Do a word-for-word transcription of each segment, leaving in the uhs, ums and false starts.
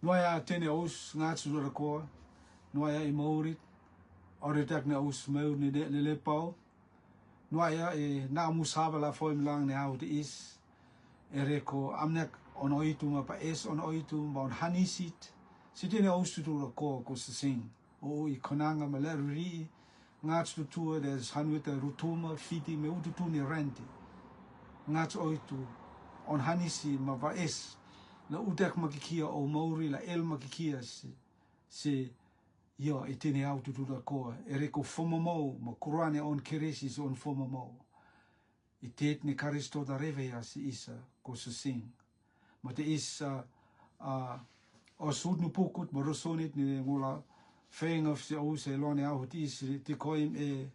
Noa ia tene ous ngats ura koa. Noa ia i maurit. Ore tak ne ous maur ne de lele pau. Noa ia e na mus haba la foi mlang ne au te is. E reko amnek on oitu ma pa es on oitu ma on hanisit. Si tene ous tutu ura koa ko sasing. O i konanga ma le ruri. Ngats tutua de hanwita rutuma fiti me ututu ni renti. Ngats oitu on hanisi ma va es. La utek makikia o mauri la el makikia si, si io i tene au tutu da koa. E reko fomomou ma kurane on keresis on fomomou. I tet ni Karisto da reve ia si isa ko sasing. Ma te is a, a, o sut nu pukut ma rosonit ni ngula feng of si au se lone au ti is ti koim e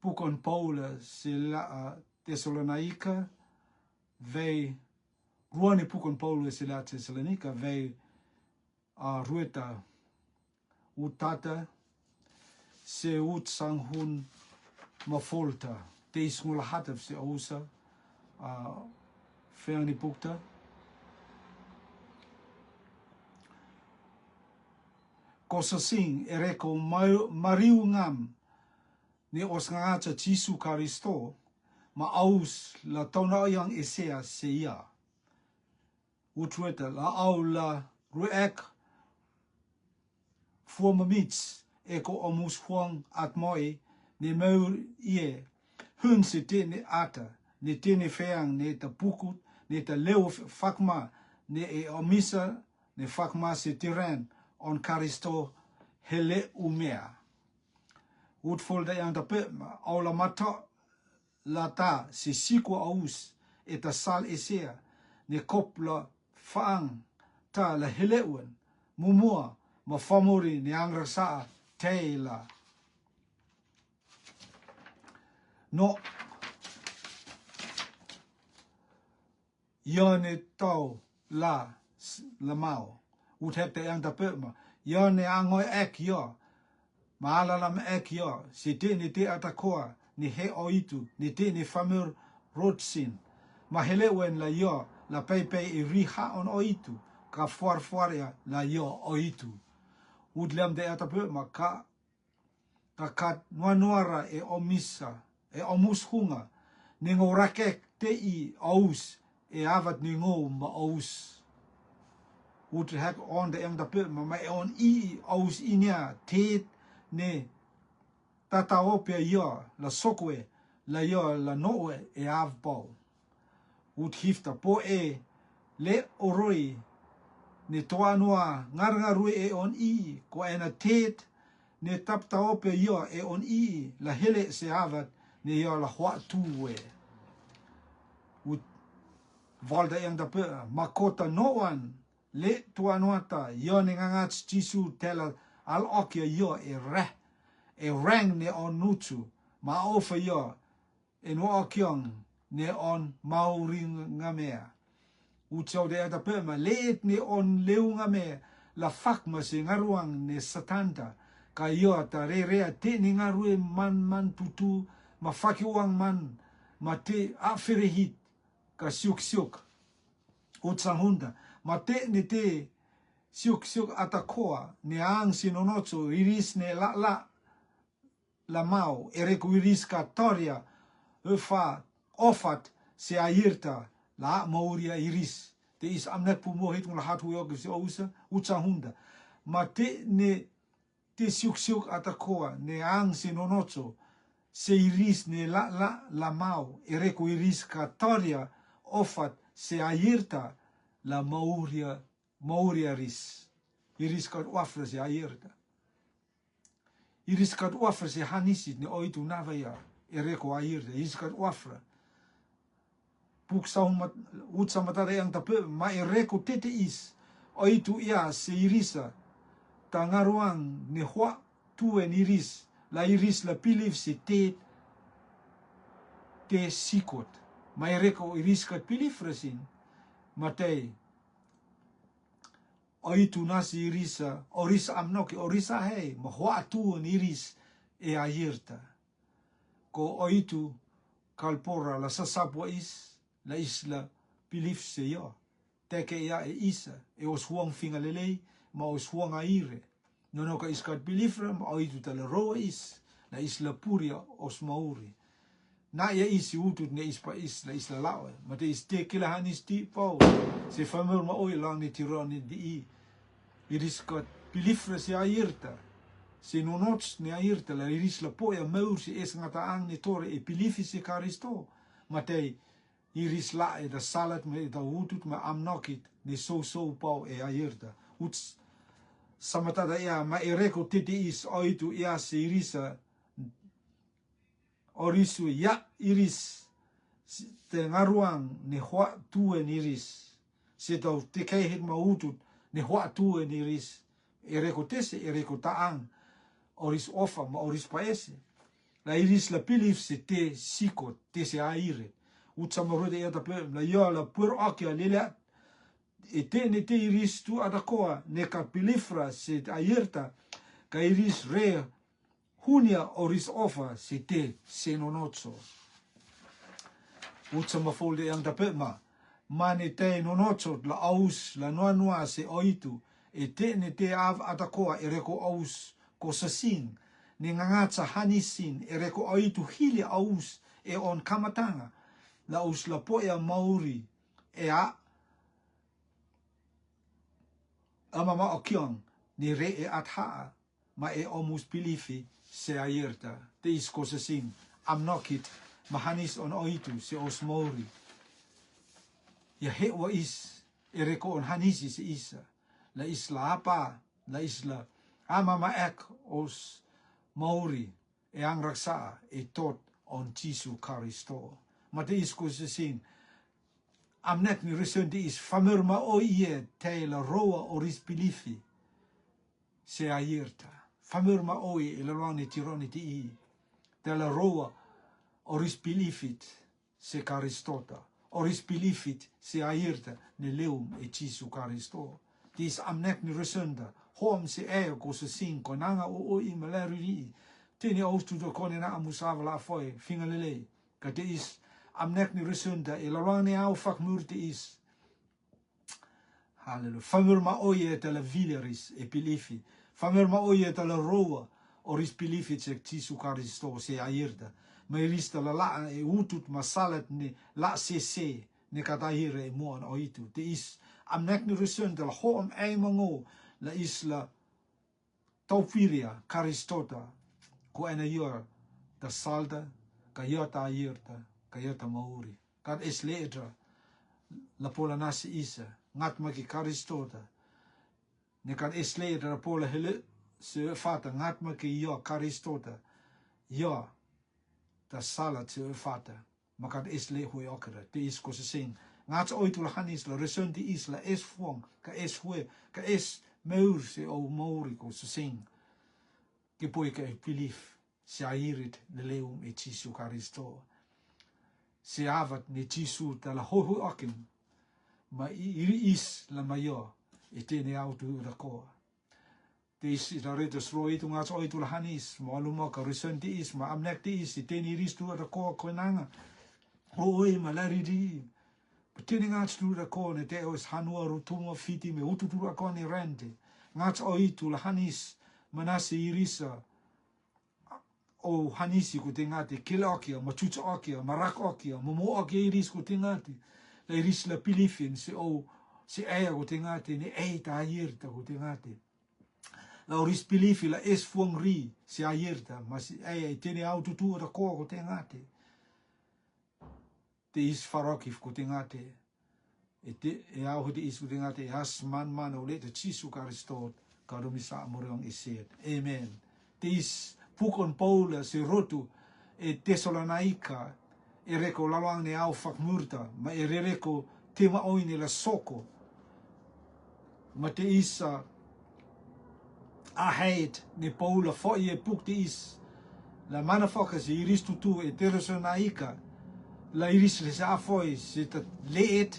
pukon Paula si la a Tesalonaika vei ruani pukon Paula si la Tesalonaika vei a rueta utata se ut sanghun ma folta te is ngula hataf se ausa a feang ni pukta. Ko sasing e reko mariu ngam ni os ngagacha Jisu Karisto ma aus la tauna yang esea se ia. Utweta la au la ruek fua mamits e ko omus huang atmoi ne meur ie hun se tene ata ne tene feang ne ta pukut ne ta leu fakma ne e omisa ne fakma se tiren on Karisto hele umea. Utfol da yang ta pe au la mata la ta se sikua aus e ta sal esea ne kop la faang ta la heleuen mumua ma famori ne angra saa tei la no ia ne tau la la mau. Ut hek te yang ta pe ma ia ne angoi ek ia ma ala la ma ek ia si te ni te ata koa ni he oitu ni te ni famur rotsin ma hele wen la ia la pei pei i ri ha on oitu ka fuar fuar ia la ia oitu. Ut lem te ata pe ma ka ka kat nua nuara e omisa e omus hunga ni ngou rakek te i aus e avat ni ngou ma aus. Ut hek on te yang ta pe ma ma e on i aus i nia tet ne tata opia ia la sokwe la ia la nowe e av pau. Ut hifta po e le oroi ne toa noa ngar ngar rue e on i ko ena tet ne tap ta opia ia e on i la hele se avat ne ia la hua tu we. Ut valda yang ta pe ma kota noan le tua noata ia ne ngangats Jisu tela al okia ia e reh e reng ne on nutu ma ofa ia e no okiong ne on mauring ngamea. Utsau de ata pe ma leet ne on leu ngamea la fak ma se ngaruang ne satanta ka ia ta re rea te ne ngarue man man tutu ma faki uang man ma te a ferehit ka siuk siuk. Ut sanghunda ma te ne te siuk siuk ata koa ne ang si nonocho iris ne la la la mau e reku iris ka toria e fa ofat se airta la mauria iris. Te is amnek pumo hit ngula hat huyo ke se ousa ut sanghunda ma te ne te siuk siuk ata koa ne ang si nonocho se iris ne la la la mau e reku iris ka toria ofat se airta la mauria mauria ris. Iris ka uafra se airta. Iris ka uafra se hanisit ne oitu nava ia e reko airta iris ka uafra. Puk saun mat ut sa matada yang ta pe ma e reko tete is oitu ia se irisa ta ngaruang ne hua tuen iris la iris la pilif se te te sikot ma e reko iris ka pilif resin ma tei oitu nasi irisa orisa amnoki orisa hei ma hua tuen iris e airta. Ko oitu kalpora la sasapua is la isla pilif se ia. teke ia e isa, e os huang finga lelei, ma os huang aire. Nono ka is kat pilifra, ma oitu tala roa is, la is la puria os mauri. Na ia is i utut ne is pa is, la is la lao, ma te is teke la hanis ti pau, se famor ma oi lang ne tiro ne di i. Iris kat pilifra se airta, se nonots ne airta, la iris la poia maur se es ngata ang ne tore e pilifi se Karisto, ma te iris la e da salat me e da utut me amnokit ne sou sou pau e airta. Uts samatada ia ma e reko tete is oitu ia se irisa orisu ia iris te ngaruang ne hua tue ni iris. Se tau te kei het ma utut ne hua tue ni iris. E reko tese, e reko taang, oris ofa, ma oris paese. La iris la pilif se te siko, te se aire. Utsa ma rode ia tape, la ia la puer okia lele, e te ne te iris tu atakoa, ne ka pilifra se airta, ka iris re hunia oris ofa se te se nonotso. Utsa ma folde yang tape ma, ma ne te nonotso la aus, la noa noa se oitu, e te ne te av atakoa e reko aus, ko sasing, ne ngangatsa hanisin, e reko oitu hili aus, e on kamatanga, la aus la poia mauri, e a, ama ma okiong, ni re e athaa, ma e omus pilifi, se airta, te is ko sasing, amnokit, ma hanis on oitu, se os mauri. Ia he wa is, e reko on hanisi se isa, la is la apa, la is la, ama ma ek os mauri, e ang raksa, e tot on Jisu Karisto. Ma te is ko sasing, amnek ni resen te is famor ma oi e te la roa oris pilifi, se airta. Famor ma oi e la loang ne tironi te i. Te la roa oris pilifit, se Karistota. Oris pilifit, se airta, ne leum e Jisu Karisto. Te is amnek ni resenta, hom se e ko sasing, ko nanga o oi ma la riri. Te ni aus tu do kone na amusava la foi, finga lelei. Ka te is, amnek ni resenta, e la loang ne au fakmur te is. Haleluia. Famor ma oi e te la vileris, e pilifi. Famor ma oi e te la roa, oris pilifit se Jisu Karisto, se airta. Ma iris te la la e utut ma salat ne la se se, ne kata hire e moan oitu. Te is, amnek ni resenta la hom e mango, la is la taupiria, Karistota, ko ena io ta salta, ka io ta airta, ka io ta mauri. Kat es letra, la pola nasi isa, ngat ma ki Karistota. Ne kat es letra, la pola hele, se fata, ngat ma ki io Karistota. Io, ta salat se fata. Ma kat es le hue okera, te is ko sasing. Ngat oitu la hanis la resen te is la es fuang, ka es hue, ka es meur se o mauri ko sasing. Ke poi ka e pilif, se airit le leum e Jisu Karisto. Se avat ne Jisu ta la hoi hoi okin, ma i iri is la maio, e te ne au tu la koa. Te is i la reto sro i tu ngat oitu la hanis, ma alu ma ka resen te is, ma amnek te is, i te ne iris tu la koa ko nanga. O oi ma la riri. Te ne ngat tu la koa ne te o is hanua rutunga fiti me utu tu la koa ne rente. Ngat oitu la hanis, ma nasi irisa, o hanisi ko te ngate, kila okia, ma chucha okia, ma rak okia, ma mo okia iris ko te ngate. La iris la pilifin, se o, se ea ko te ngate, ne ei ta airta ko te ngate. La oris pilifi, la es fuang ri, se airta, ma se ea, i te ne au tutu ta koa ko te ngate. Te is farokif ko te ngate. E te, e au ho te is ko te ngate, e has man man o le te Jisu Karisto, ka do misa moriong i set. Amen. Te is pukon Paula se rotu, e Tesalonaika, e reko la loang ne au fakmurta, ma e rereko te ma oine la soko. Ma te is a, a heit ne Paula fo i e puk te is. La mana foka se iris tutu e Tesalonaika. La iris le sa foi se ta leet,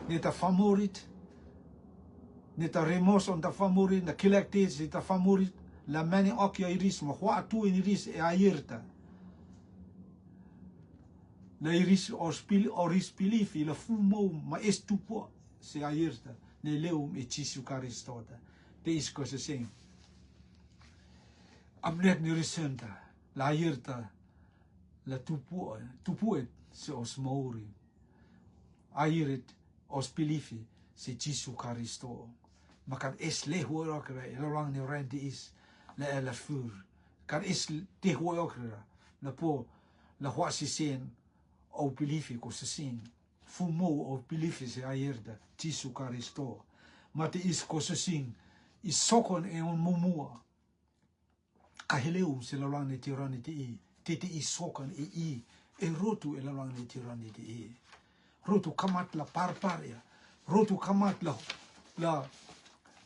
ne ta famorit, ne ta remos on ta famorit, na kilakte se ta famorit, la mani okia iris ma hua tu in iris e airta. La iris ospil, oris pilifi, la fumo, ma estupo, se airta, ne leum e Jisu Karistota. Te is ko se sing. Amnek ni risenta, la airta, la tupu, tupu et se os mauri. Airit os pilifi se Jisu Karisto. Makan es le huerokra, e lalang ni renti is, la e la fur. Kan es te huerokra, la po, la hua si sen, o pilifi ko se sing. Fumo o pilifi se airta, Jisu Karisto. Mate is ko se sing, is sokon e on mumua. Ka heleu se lalang ni tirani te i, te te is sokon e i, e rotu e lalang ni tirani te i. Rotu kamat la parparia, rotu kamat la, la,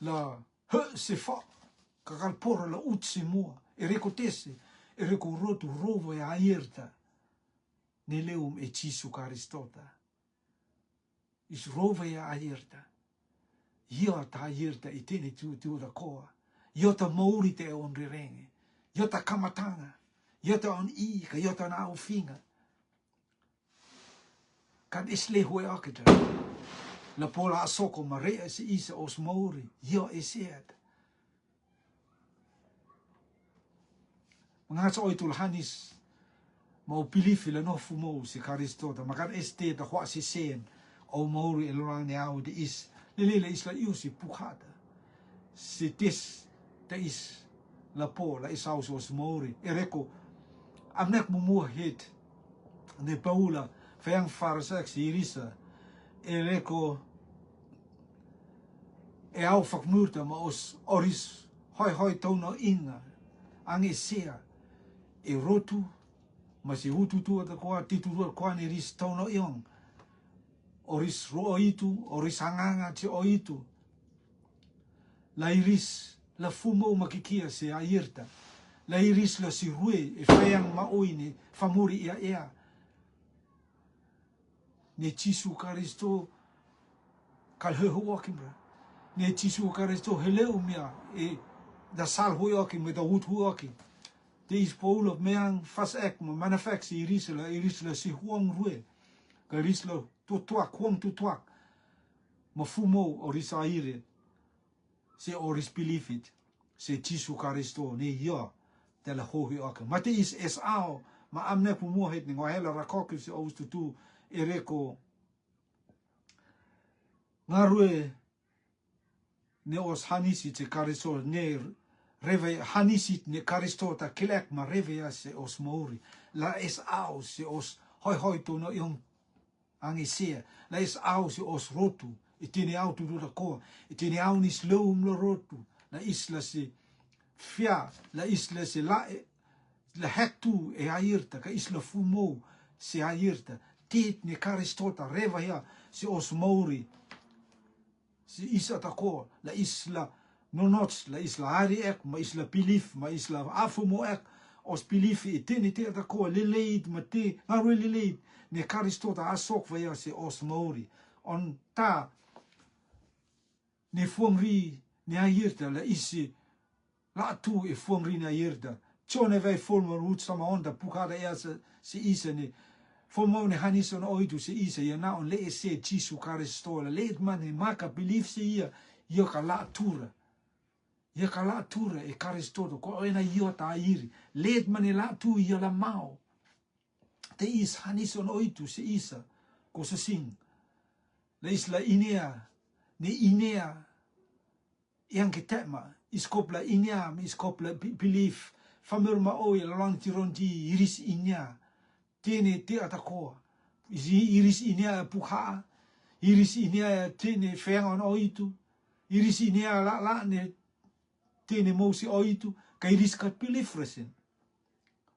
la, he se fa, kakal pora la ut se mua, e reko tese, e reko rotu rova e airta, ne leum e Jisu Karistota. Is rova e airta. Io ta airta i tene tu, tu da koa. Io ta mauri te on rirenge. Io ta kamatanga. Io ta on i, ka io ta na ufinga. Kan is le hue akita. La pola soko mare se isa os mauri. Io e seat. Manga sa oi tu la hanis. Ma o pilifi la no fumo se Karistota. Makan este ta hua si sen. O mauri e lalang ni au de is. Lele la is la iu si pukhata. Se tes ta is la po, la is au se os mauri. E reko. Amnek mumua het. Ne Paula, feang farsak si irisa. E reko. E au fakmurta ma os oris. Hoi hoi tau no inga. Ang e sea. E rotu. Ma si utu tu ata koa, titu tu ata koa ni ris tau no iong. Oris ro oitu, oris anganga ti oitu. La iris, la fumo makikia se airta. La iris la si rue, e feang ma oine, famuri ia ea. Ne Jisu Karisto, kal he hu okim ra. Ne Jisu Karisto, heleu mia, e, da sal hu okim, e da ut hu okim. Te is Paula, meang fas ek, ma manafek si iris la, iris la si huang rue. Ka iris la tutuak, huang tutuak. Ma fumo oris aire. Se oris pilifit. Se Jisu Karisto, ne io. Te la hohi oke. Mate is es ao. Ma amne fumo het ne ngua hela rakoki se aus tutu. E reko. Ngarue. Ne os hanisit se Karisto, ne reve hanisit ne Karisto ta kilek ma reve ia se os mauri. La es au se os hoi hoi tu no iong angisea. La es au se os rotu. I tini au tu dura koa. I tini au nis loum lo rotu. La isla se fia. La isla se la e la hek tu e airta, ka isla fumo se airta. Tit ne Karisto ta reva ia se os mauri. Se isa ta koa, la isla nonots, la isla ari ek, ma isla pilif, ma isla afumo ek, os pilif i tini te ta koa, leleit, ma te, ngarue leleit, ne Karisto ta asok va ia se os mauri. On ta, ne fuang ri, ne airta, la isi, la tu e fuang ri ne airta. Tio ne vai forma rut sama onda pukada ia se, se isa ne. Forma ne hanison oitu se isa, ia na on le e se Jisu Karisto, la le man ne maka pilif se ia, ia ka la tura. Ia ka la tura e Karisto to, ko ena ia ta iri. Le man ne la tu ia la mau. Te is hanison oitu se isa, ko se sing. La isla inea, ne inea, iang ke tema, iskop la inea, mi iskop la pi-, pilif, famir ma oi, la lang tiron ti iris inea. Tene te ata koa. Isi iris inea e puha, iris inea tene feang on oitu, iris inea la la ne tene mousi oitu, ka iris ka pilif resin.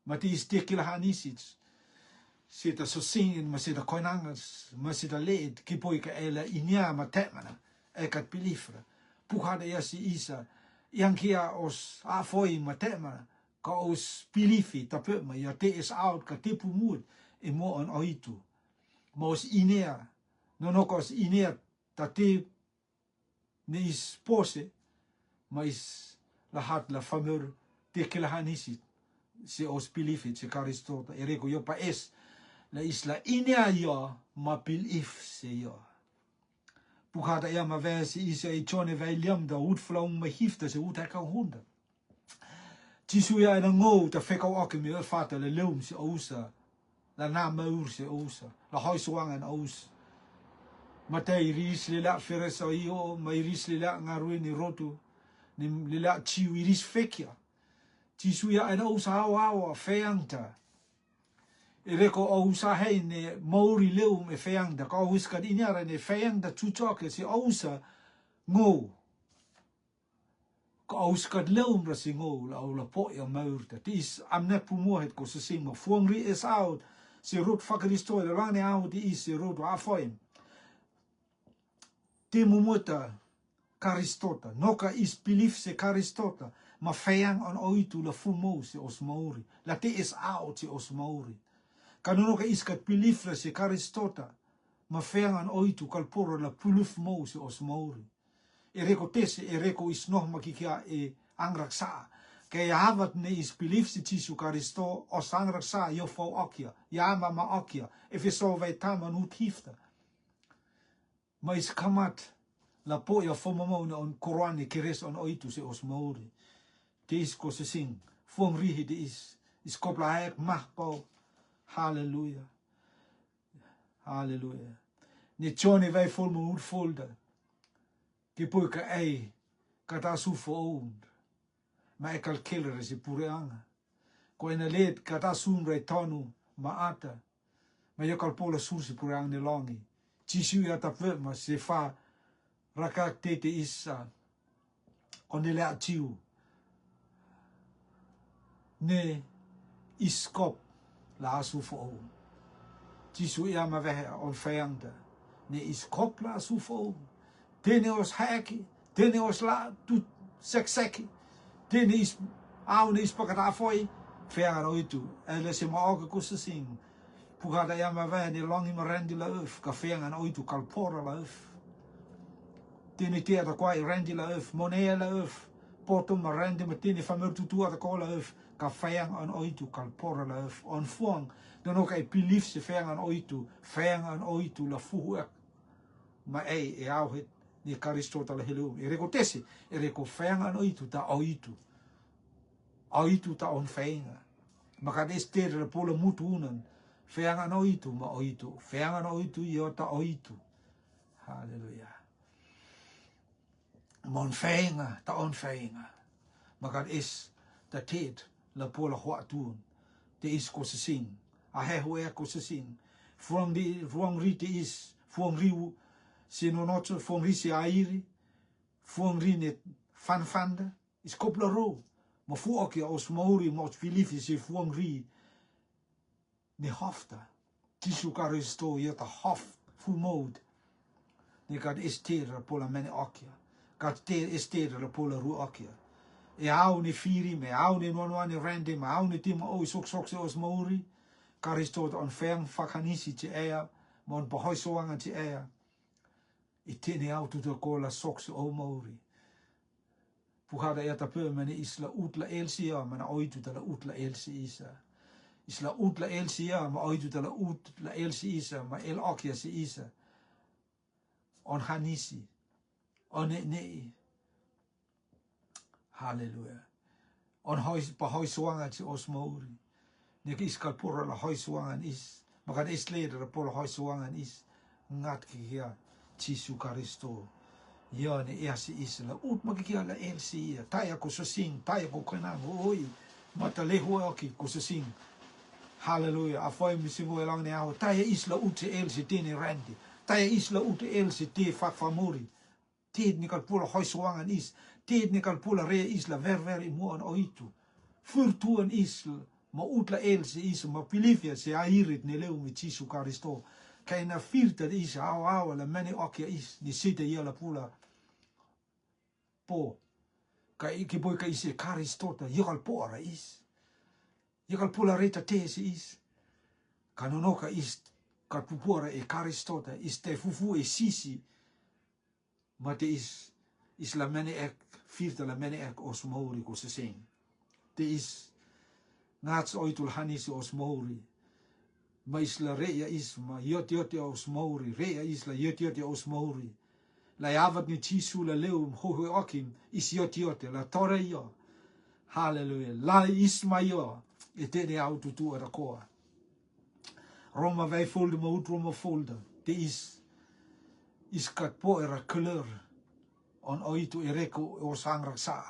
Ma te is te kila hanisit. Se ta sosingin, ma se ta koinangas, ma se ta leet, ki poi ka ela inia ma temana, e kat pilifra. Puhada ia si isa, iang kia os afoi ma temana, ka os pilifi, ta pe ma ia te is out, ka te pumut, e mo on oitu. Ma os inea, no no ka os inea, ta te ne is pose, ma is lahat la famir te ke la hanisit, se os pilifit, se Karisto ta, e reko io pa es, la is la inea io, ma pilif se io. Pukada ia ma vesi isa i chone vai liam da ut flaung ma hifta se ut haka hunda. Jisu ia ena ngou ta fekau oke mi fata le leum se ousa. La na maur se ousa. La hoi suangan ousa. Mata iris le la feres o io, ma iris le la ngarui ni rotu. Ni le la chiu iris fekia. Jisu ia ena ousa awa awa feangta. E reko ousa hei ne mauri leum e feangta. Ka ousa ka dini ara ne feangta chuchoke se ousa ngou. Ka ousa ka leum ra se ngou la au la po ia maurta. Te is amne pumo het ko se sing ma fuang ri es out. Se rot fakaristo e la ne au te is se rot wa foim. Te mumuta Karistota, noka is pilif se Karistota, ma feang an oitu la fumou se os mauri, la te es ao se os mauri. Kanu noka is kat pilif la se Karistota, ma feang an oitu kalpora la puluf mou se os mauri. E reko tese, e reko is noh makikia e angraksa. Ke havat ne is pilif se Jisu Karisto, os angraksa, yo fau okia, ya mama okia, e fe so vai tama nut hifta. Ma is kamat la po ia fo mamau na on koroane keres on oitu se os mauri. Te is ko se sing fuang rihi te is. Is kopla aek mah pau. Haleluya. Haleluya. Ne chone vai fol mo ur folda. Ke poi ka ei kata su fo ound. Ma e kalkel re si pure anga. Ko ena let kata sun re tonu ma ata. Ma yo kalpola sur si pure ang ne longi. Jisu ia ta pe ma se fa rakak tete isa. Ko ne le atiu. Ne iskop la asu fo. Jisu ia ma vehe on feangta. Ne iskop la asu fo. Tene os heki, tene os la tu sekseki. Tene is au ne is pakata foi. Feangan oitu. Ele se ma oke ko se sing. Pukada ia ma vehe ne longi ma rendi la uf. Ka feangan oitu kalpora la uf. Tene te ata kwai rendi la uf. Mone la uf. Poto ma rendi ma tene famer tutu ata ko la uf. Ka feangan oitu kalpora la uf. On fuang. Nono ka e pilif se feangan oitu. Feangan oitu la fuhu ek. Ma ei e au het ni Karisto ta la helum. E reko tese, e reko feangan oitu ta oitu. Oitu ta on feanga. Ma ka des te la pola mutu unan. Feangan oitu ma oitu. Feangan oitu yo ta oitu. Haleluya. Mon feanga, ta on feanga. Ma ka des ta tet la pola hua tun. Te is ko se sing. A he hue ko se sing. Fuang di, fuang ri te is. Fuang ri u. Se no nocho, fuang ri se airi. Fuang ri ne fan fanda. Is kopla ro. Ma fu oki a os mauri, ma os filifi se fuang ri. Ne hofta. Jisu Karisto ia ta hof fu moud. Ne kad ester la pola mene okia. Kad te ester la pola ru okia. E au ne firi me, au ne noanoa ne rende, ma au ne tima o sok sok se os mauri. Karisto ta on feang fakanisi ti ea, ma on pahoi soangan ti ea. I tene au tuta ko la sok se o mauri. Puhada ia ta pe mene is la ut la el se ia, mana oitu ta la ut la el se isa. Is la ut la el se ia, ma oitu ta la ut la el se isa, ma el okia se isa. On hanisi. On ne ne. Haleluya. On hoi, pahoi soangan si os mauri. Ne ki is kalpora la hoi soangan is. Ma kad is le la pola hoi soangan is. Ngat ki kia Jisu Karisto. Ia ne ia si is la ut ma ki kia la el si ia. Taya ko sosing, taya ko kenang, oi. Mata le hoi oki ko sosing. Haleluya. A foi mi singo elang ne aho. Taya is la ut se el se te ne rende. Taya is la ut el se te fak famuri. Tit ni kalpula hoi soangan is. Tit ni kalpula re is la ver ver i muan oitu. Furtuan is ma ut la el se is ma pilifia se airit ne leu mi Jisu Karisto. Kaina firta de is awa awa la mene okia is ni sita ia la pula. Po. Ka iki boi ka ise Karisto ta. Ia kalpora is. Ia kalpula re ta te se is. Kanono ka is. Kalpupora e Karisto ta. Is te fufu e sisi. Ma te is, is la mene ek, firta la mene ek os mauri ko seseng. Te is, ngats oitu la hanisi os mauri. Ma is la reia is, ma iot iot os mauri, reia is la iot iot os mauri. La yavat ni Jisu la leu hohoe okim, is iotioti, la tore io. Haleluya. La is ma io, e tene au tutu ara koa. Roma vai folder ma ut Roma folder. Te is, is kat po era kleur. On oitu e reko o sang raksa.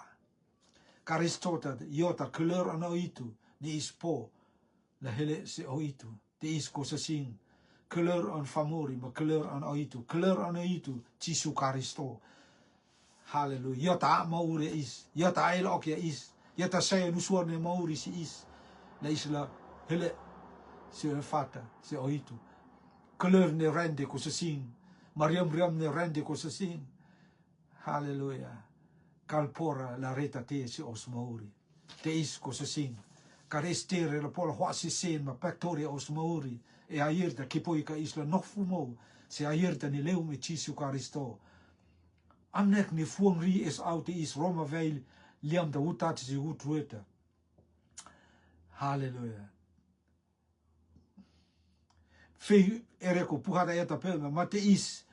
Karistota, iota kleur on oitu, ni is po. La hele se oitu. Te is ko sasing. Kleur on famori, ma kleur on oitu. Kleur on oitu, Jisu Karisto. Haleluya. Iota mauri is. Iota ail okia is. Iota saya nusuar ne mauri si is. La is la hele se fata, se oitu. Kleur ne rende ko sasing. Mariam riam ne rende ko sasing. Haleluya. Kalpora la reta te se os mauri. Te is ko sasing. Ka restere la pola hoa sesen ma paktoria os mauri. E airta kipoika is la nofu mo. Se airta ni leu me Jisu Karisto. Amnek ni fuang ri es au te is Roma vai liam da utat si utrueta. Haleluya. Fei ereko puhata eta pe ma te is.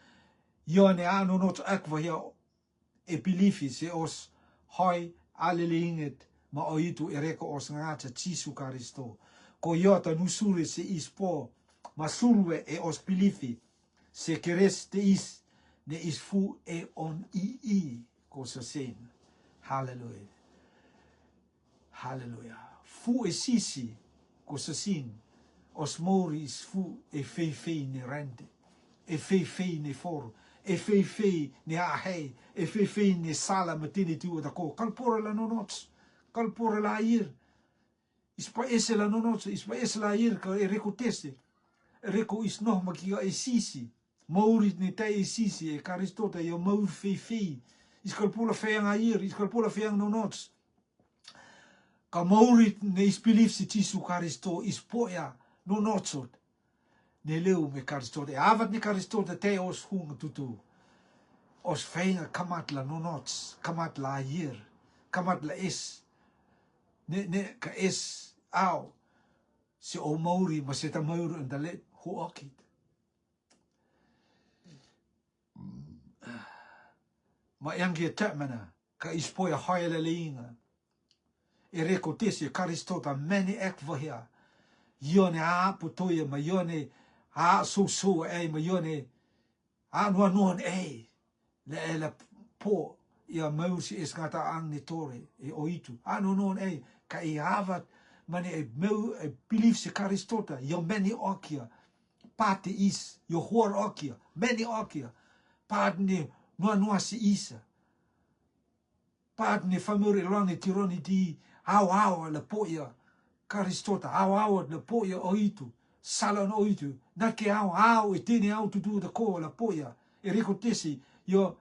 Ione a no not ek va ia e pilifi se os hoi alelinget ma oitu ereko os ngata Jisu Karisto. Ko iota nusure se is po ma surue e os pilifi se keres te is ne is fu e on i i ko sasen. Haleluya. Haleluya. Fu e sisi ko sasin. Os mauri is fu e feifei ne rende. E feifei ne foro. E feifei ne ahei. E feifei ne sala matini tiu da ko. Kalpora la nonots. Kalpora la ir. Is pa ese la nonots. Is pa ese la ir ka e reko tese. E reko is noh makia e sisi. Mauri ne tai e sisi e Karisto ta ia mauri feifei. Is kalpula feang air, is kalpula feang nonots. Ka mauri ne is pilif si Jisu Karisto is poia nonotsot. Ne leu me Karisto e avat ne Karisto ta te os hung tutu. Os feing kamat la nonots, kamat la air, kamat la es. Ne, ne ka es au. Se o mauri, ma se ta mauri anda le hu okit. Ma iang kia te mana, ka is poia hoi la leinga. E reko tese Karisto ta meni ek vahia. Ione a putoia ma ione a so so e ma ione a no no e. Le e la po ia mauri si es ngata ang ne tore e oitu. A no no e ka e avat mani e meu e pilif si Karisto ta. Io meni okia. Pati is. Io huar okia. Meni okia. Pat ne no no si isa. Pat ne famuri lang ne tironi di au au la poia. Karisto ta au au la poia oitu. Salon oitu. Na ke au au e tene au tutu da ko la poia. E reko tese io,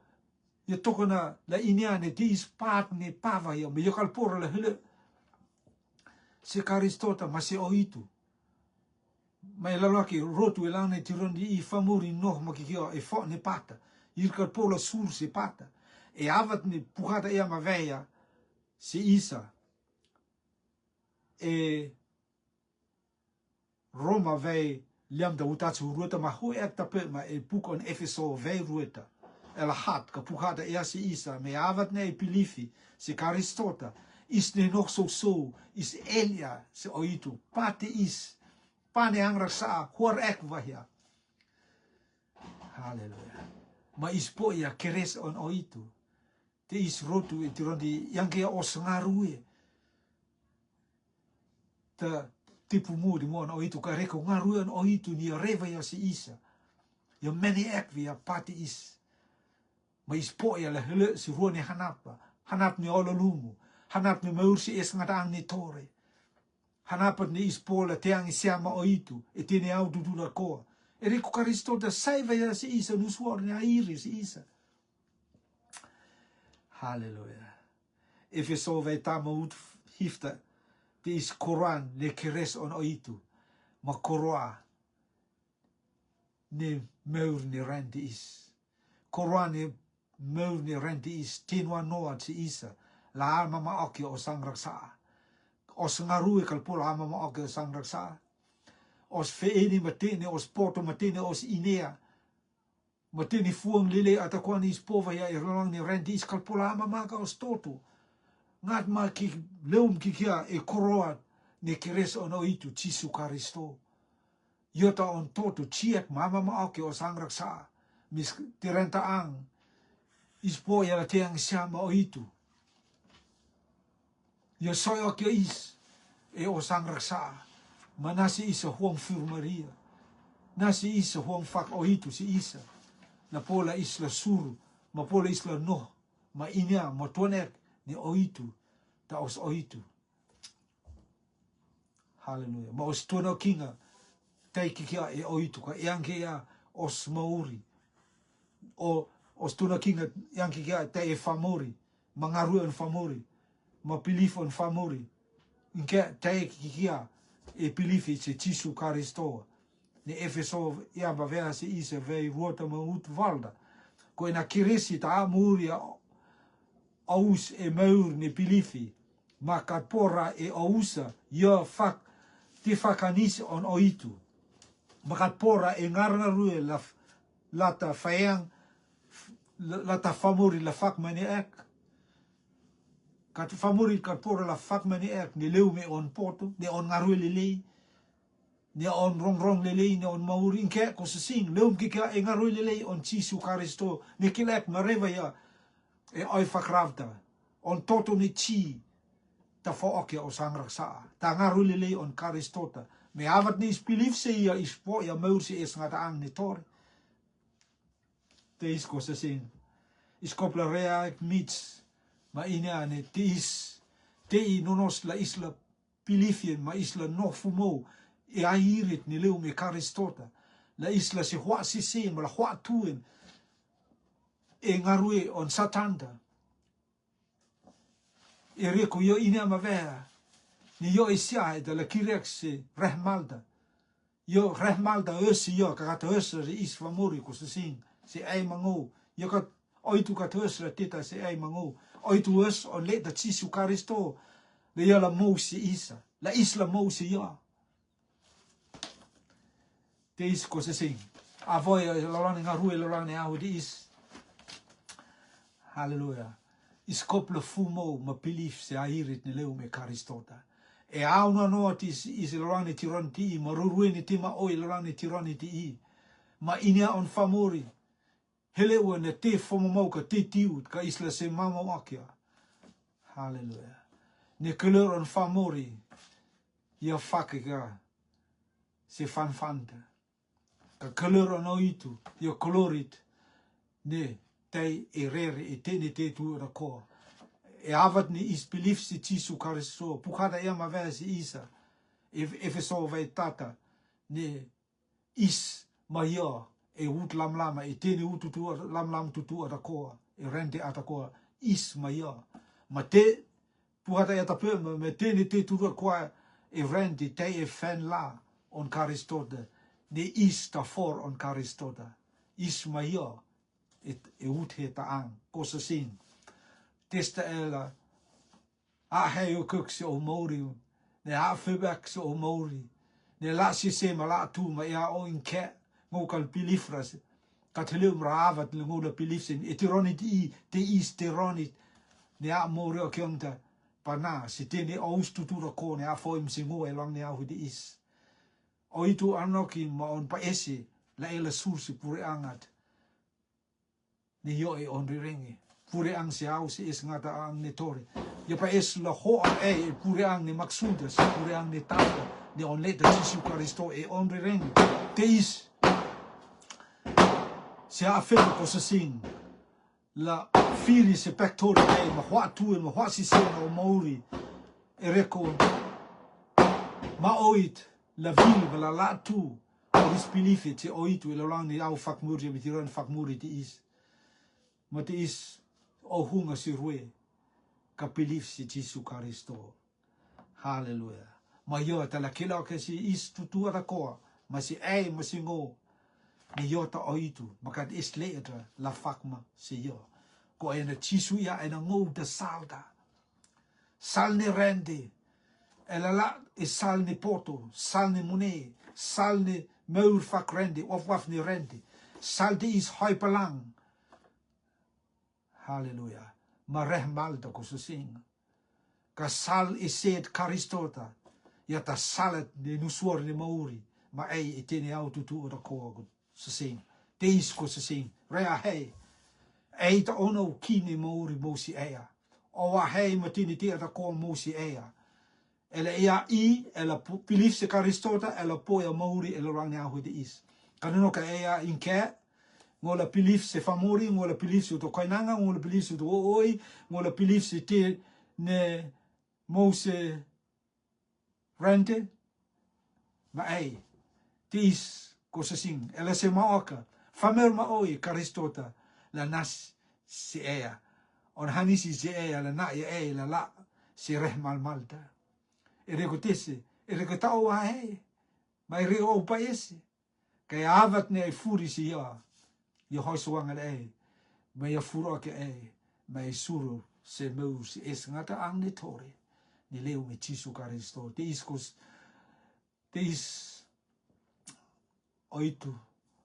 io tokona la inia ne te is pat ne pava io. Me io kalpora la hele. Se Karisto ta ma se oitu. Ma e laloaki rotu e lang ne tironi di i famuri noh ma kikio e fo ne pata. Ir kalpora sur se pata. E avat ne pukata e ama veia se isa. E Roma vei liam da utat se rueta ma hu ek ta pe ma e puk on Efeso vei rueta. E la hat ka pukata e se isa me avat ne e pilifi se Karisto ta. Is ne noh so so is elia se oitu. Pati is. Pane angra sa huar ek vahia. Haleluya. Ma is poia keres on oitu. Te is rotu e tironi di iang kia os ngarue. Ta tipu mu di mo on oitu ka reko ngarue on oitu ni reva ia se isa. Ia meni ek via pati is. Ma is poia la hele si rua ne hanapa. Hanap ne ola lumu. Hanap ne maur si es ngata ang ne tore. Hanapat ne is pola te ang i siama oitu. E tene au dudu la koa. E reko Karisto ta saiva ia se isa nusuar ne airi se isa. Haleluya. Efeso vei tama ut hifta. Te is koroa ne keres on oitu. Ma koroa ne maur ne randi is. Koroa ne maur ne randi is. Tinua noa se isa. La mama okia o sang raksa. Os ngarue kalpula mama okia o sang raksa. Os feeni matene, os poto matene, os inea. Mateni fuang lilei atakoa ni ispova ia e lalang ni renti iskal pola mamaga os toto. Ngat ma ki leum ki kia e koroat ni Keres on oitu Jisu Karisto. Iota on toto chiat mama ma oke o sangraksa. Mis tirenta ang. Ispo ia la tiang siama oitu. Ia soi oke is e o sangraksa. Ma nasi isa huang fur Maria. Nasi isa huang fak oitu si isa. La pola isla suru. Ma pola isla noh. Ma inia ma tuanek ni oitu. Ta os oitu. Haleluya. Ma os tuna kinga tai kikia e oitu ka iang kia os mauri. O os tuna kinga iang kikia tai e famuri. Ma ngarue on famuri. Ma pilif on famuri. Inke tai kikia e pilifi se Jisu Karisto. Ni Efeso ia ba vea se isa vei ruota ma ut valda. Ko ena kirisi ta a muri a aus e maur ni pilifi. Ma kat pora e ausa ia fak ti fakanis on oitu. Ma kat pora e ngar ngarue la lata faiang lata famuri la fak mani ek. Kat famuri kat pora la fak mani ek ni leu me on poto ni on ngarue lelei. Ni on rongrong lelei ni on mauri inke ko sesing leum ki kia e ngarue lelei on Jisu Karisto ni kilek mareva ia e oi fakravta on toto ni chi ta fo okia o sangraksa ta ngarue lelei on Karistota me avat ni ispilif se ia ispo ia maur se es ngata ang ni tori. Te is ko sesing iskopla rea mits ma ini ane te is te i nonos la isla pilifien ma isla no fumou e airit ni leu me Karistota. La isla se hua sise ma la hua tuen e ngarue on satanta. E reko io ini ama vea ni io e sia e da la kirek se rehmalda. Io rehmalda ös io ka kata ös re is famori ko sesing se ai mango. Io ka oitu ka tös ra teta se ai mango. Oitu ös on le ta Jisu Karisto. Le ia la mou se isa la is la mou se ia. Te is ko sesing a voi lolane ngarue lolane au de is. Haleluya. Iskop la fumou ma pilif se airit ni leu me Karistota. E au na no ti is lolane tiron ti i ma rurue ni ti ma oi lolane tiron ti i. Ma inia on famori. Hele ua na te fomomou ka te tiut ka isla se mamou akia. Haleluya. Ne kelor on famori. Ia fake ka se fanfanta. Ka kelor on oitu ia kolorit. Ne tai e rere e te ne te tu ra ko. E avat ni is pilif si Jisu Karisto pukada ia ma vea si isa. Efeso vai tata ne is ma ia e ut lamlama e tene ut tutu lamlam tutu atakoa e rente atakoa is ma ia. Ma te puhata ia tape ma me tene te tutu koa e rente te e fen la on Karistota ne is ta for on Karistota is ma ia. E ut he ta ang kosa sin testa ela. A hei o kuk se o mauri ne a febak se o mauri ne la si se ma la tu ma ia o inke. Ngo kal pilifra se ka tele um ravat le ngo la pilif se e tironit i te is tironit ne a mauri o kionta. Pana se te ne o ustutura ko ne a foim se ngo e long ne a hudi is. O itu anoki ma on pa ese la ela sur se pure angat. Ne io e on rirenge pure ang se au se es ngata ang ne tore. Ia pa es la ho ang e pure ang ne maksuda se pure ang ne tata ne on leta Jisu Karisto e on rirenge. Te is se a febe kosa sin la firi se pektori e ma hua tu e ma hua si se na o mauri e reko ma oit la vil ma la la tu. O hispilifi te oitu e la lang ni au fakmuri e mitiran fakmuri te is. Ma te is o hunga si rue ka pilif si Jisu Karisto. Haleluya. Ma io ta la kila ke si is tutu ata koa ma si ai ma si ngo. Ni io ta oitu ma kat is le eta la fakma si io. Ko ena Jisu ia ena ngo ta salta. Sal ni rende. E la la e sal ni poto sal ni mune sal ni meur fak rende waf waf ni rende. Sal te is hoi palang. Haleluya. Ma reh malta ko sasing. Ka sal i set Karistota. Ia ta salat ne nusuar ne mauri. Ma ei i tene au tutu ora ko sasing. Te is ko sasing. Rea hei. Ei ta ono kine mauri mosi ea. Owa hei ma tini ti ata ko mosi ea. Ela ia i, ela pu-, pilif se Karistota, ela po ia mauri, ela rang ne ahu te is. Kanu no ka ea inke, ngola pilif se famori, ngola pilif se uto koinanga, ngola pilif se uto oi, ngola pilif se te ne mou se rente, ma ei, te is ko sasing, ela se maoka, famer ma oi, Karistota, la nas se ea, on hanisi se ea, la na ia ei, la la, se reh mal malta. E reko tese, e reko tao wa hei, ma e reko au pa ese. Ka ia avat ne ai furi si ia, ia hoi suanga le ei, ma ia furo ke ei, ma ia suro se meu si es ngata ang ne tore, ni leu me Jisu Karisto, te is kos, te is oitu,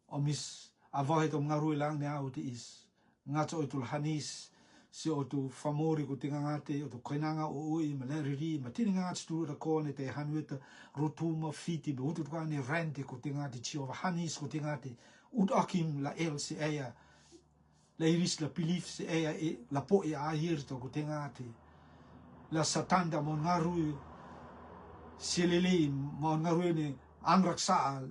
o mis, a vohe tom ngarui lang ne au te is. Ngats oitu la hanis, se otu famori ko te ngangate, otu koinanga o ui, ma le riri, ma tini ngats tu ra kone te hanueta, rutuma, fiti, be utu tukane rente ko te ngate, Jehova hanis ko te ngate, ut akim la el se ea, la iris la pilif se ea e, la po e a ir to ko te ngate, la satanda mon ngarui, se lele, mon ngarui ne, angrak sa,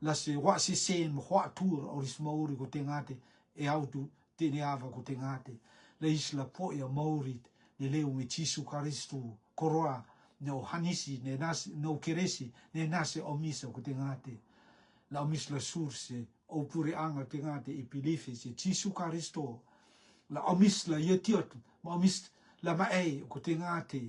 la se wa se sen, mo hua tur, oris mauri ko te ngate, e autu, tene ava ko te ngate. La is la po ia mauri, ne leu me Jisu Karisto, koroa, ne o hanisi, ne nas, ne o keresi, ne nase o misa ko te ngate. La o mis la surse, o pure anga te ngate i pilifi se Jisu Karisto. La o mis la ia tiot, ma o mis la ma ei ko te ngate.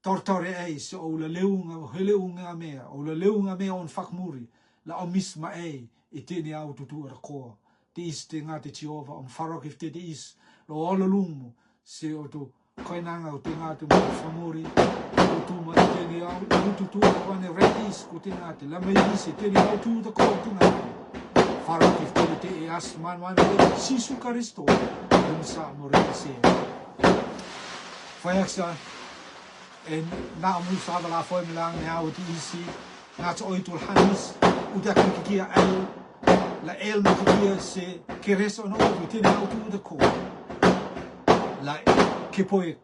Tortore ei se o la leunga, he leunga mea, o la leunga mea on fakmuri, la o mis ma ei, e tene au tutu ra ko. Te is te ngate Jehova, on farok if te te is, lo o la lumu, se o tu, koinanga o te ngate mo famuri, o tu ma e tene au, o tutu ra ko ne retis ko te ngate, la me is e tene au tu ta ko te ngate. Farok if te te e as man man, Jisu Karisto, dum sa mo retise. Fayaksa, e na mu sa la foe milang ne au te isi, na to oitu la hanis, uta kikia el, la el ma kikia se keres o no, uta tene au tu uta ko. La ke poi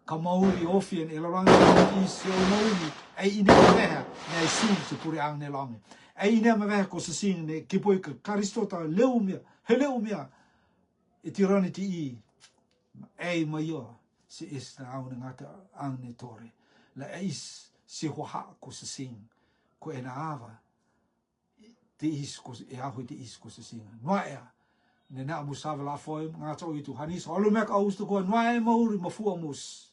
ka mauri ofien, e la rang te isi o mauri, e ine ma veha, ne ai sin se pure ang ne long. E ine ma veha ko sasing ne, ke poi ka Karistota leumia, he leumia, e tirani ti i, ei ma io, se is na au ne ngata ang ne tore. La e is se hoha ko sasing, ko e na ava, te is ko, e ahu te is ko sasing. Noa ea, ne na mu sava la foe, ngata oitu hanis, olu mek aus to ko, noa e mauri ma fua mus.